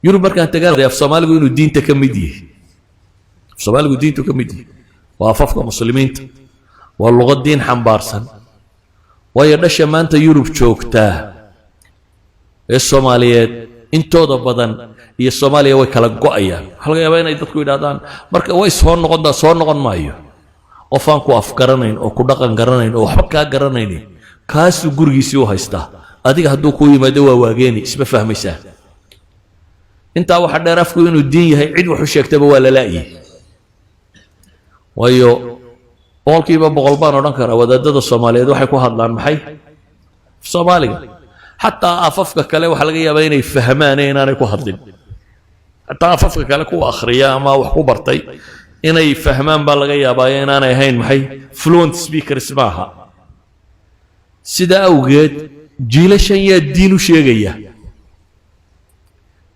Yurub markaan tagaan, af Soomaaligu inuu diinta ka mid yahay, af Soomaaligu diintu ka mid yahay, waa afafka Muslimiinta, waa luqad diin xambaarsan. Waayo, dhasha maanta Yurub joogtaa ee Soomaaliyeed intooda badan iyo Soomaaliya way kala go'ayaan. Waxaa laga yaabaa inay dadku yidhahdaan marka way soo noqon. Soo noqon maayo. Qof aan ku afgaranayn oo ku dhaqan garanayn oo waxba kaa garanaynin, kaasuu gurigiisii u haystaa. Adiga hadduu kuu yimaado, waa waageeni, isma fahmaysaa. Intaa waxaa dheer, afku inuu diin yahay cid wax u sheegtaba waa la la'yay. Waayo, 100% baan odhan karaa, wadaadada Soomaaliyeed waxay ku hadlaan maxay? Soomaaliga. Xataa afafka kale waxaa laga yaabaa inay fahmaane inaanay ku hadlin. Xataa afafka kale kuwa akhriya ama wax ku bartay inay fahmaan baa laga yaabaa, inaanay ahayn maxay? Fluent speakers maaha. Sidaa awgeed, jiilashan yaa diin u sheegaya?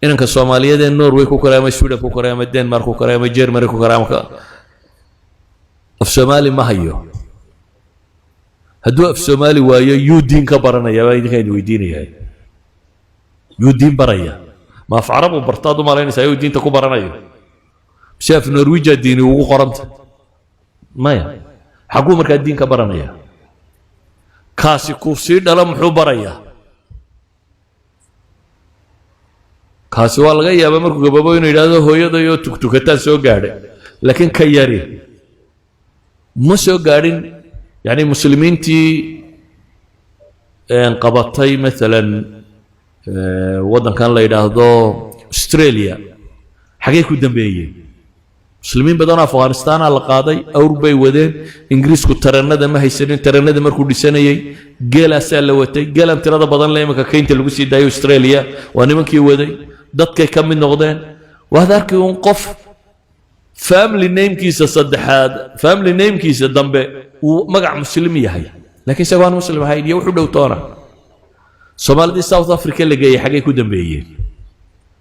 Inanka Soomaaliyeed ee Norway ku koray ama Sweden ku koray ama Denmark ku koray ama Germany ku koray ama af Soomaali ma hayo. Hadduu af Soomaali waayo, yuu diin ka baranaya? Baa idinkaan idin weydiinaya. Yuu diin baraya? Ma af Carabu bartaad u malaynaysaa yuu diinta ku baranayo? Mise af Norwija diini ugu qoranta? Maya. Xagguu markaa diin ka baranaya? Kaasi kuu sii dhalo muxuu barayaa? Kaasi waa laga yaabaa markuu gababo inuu yidhahdo hooyadayoo tugtukataan soo gaadhay, laakiin ka yari ma soo gaadhin. Yacni, Muslimiintii qabatay maalan waddankan la yidhaahdo Australia, xagee ku dambeeyey? Muslimiin badanoo Afghanistaana la qaaday, awr bay wadeen. Ingiriisku tarannada ma haysanin. Tarannada markuu dhisanayey, geelaasaa la watay. Geelan tirada badan le iminka kaynta lagu sii daayo Australia waa nimankii waday. Dadkay ka mid noqdeen. Waad arki un qof family namekiisa saddexaad, family namekiisa dambe uu magac Muslim yahay, laakiin isagoo aan Muslim ahayn iyo wuxu dhow toona. Soomaalidii South Africa la geeyey xaggay ku dambeeyeen?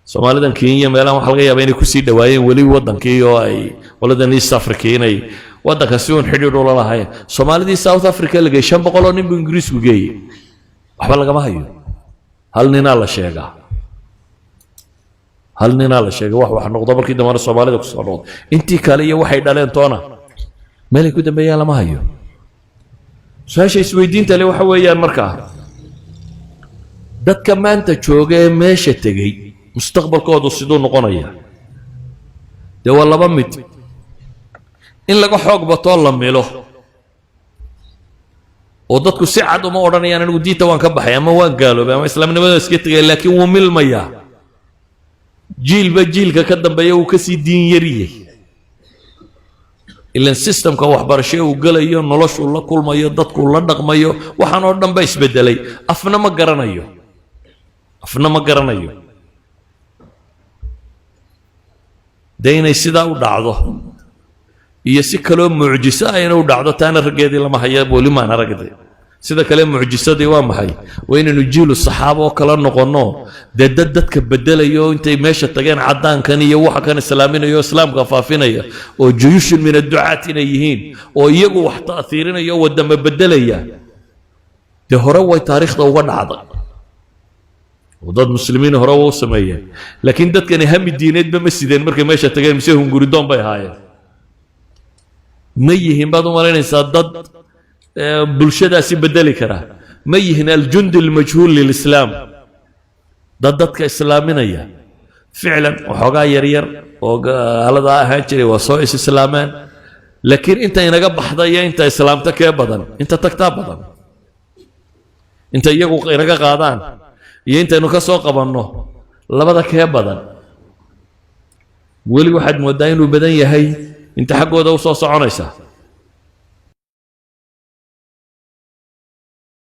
Soomaalidan Kenya meelahan waxa laga yaabaa inay kusii dhawaayeen weli waddankii, oo ay qoladan East Africa inay waddanka si uun xidhiidh ula lahaayeen. Soomaalidii South Africa la geeyey, 500 oo nin buu Ingiriisku geeyey, waxba lagama hayo. Hal ninaa la sheegaa, hal ninaa la sheegay wax noqdo, markii dambena Soomaalida kusoo noqdo. Intii kale iyo waxay dhaleen toona meelay ku dambeeyaan lama hayo. Su-aasha isweydiinta le waxa weeyaan markaa, dadka maanta jooga ee meesha tegey mustaqbalkoodu siduu noqonaya? Dee waa laba mid: in laga xoog batoo la milo, oo dadku si cad uma odhanayaan anigu diinta waan ka baxay ama waan gaaloobay ama islaamnimada iska tegay, laakiin wuu milmayaa. Jiilba jiilka ka dambeeya wuu kasii diin yariyey, ilan systemka waxbarasho uu gelayo, noloshuu la kulmayo, dadkuu la dhaqmayo, waxaan oo dhan ba isbedelay. Afna ma garanayo, afna ma garanayo. Dee inay sidaa u dhacdo iyo si kaloo mucjiso ah inay u dhacdo, taana raggeedii lama haya, weli maan aragday. Sida kale mucjisadii waa maxay? Waa inaynu jiilu saxaaba oo kala noqonno, dee dad dadka bedelayo, intay meesha tageen caddaankan iyo waxa kan islaaminayo, islaamka faafinaya, oo juyushun min adducaat inay yihiin, oo iyagu wax ta'hiirinaya oo waddama bedelaya. Dee hore way taariikhda uga dhacday, oo dad Muslimiin hore waa u sameeyeen, laakiin dadkani hami diineedba ma sideen markay meesha tageen, mise hunguridoon bay ahaayeen? Ma yihiin baad u malaynaysaa dad bulshadaasi bedeli kara? Ma yihiin aljundi almajhuul lilislaam, dad dadka islaaminaya? Ficlan, waxoogaa yaryar oo gaaladaa ahaan jiray waa soo is islaameen, laakiin inta inaga baxda iyo inta islaamta kee badan? Inta tagtaa badan. Inta iyagu inaga qaadaan iyo intaynu ka soo qabanno, labada kee badan? Weli waxaad mooddaa inuu badan yahay inta xaggooda u soo soconaysa.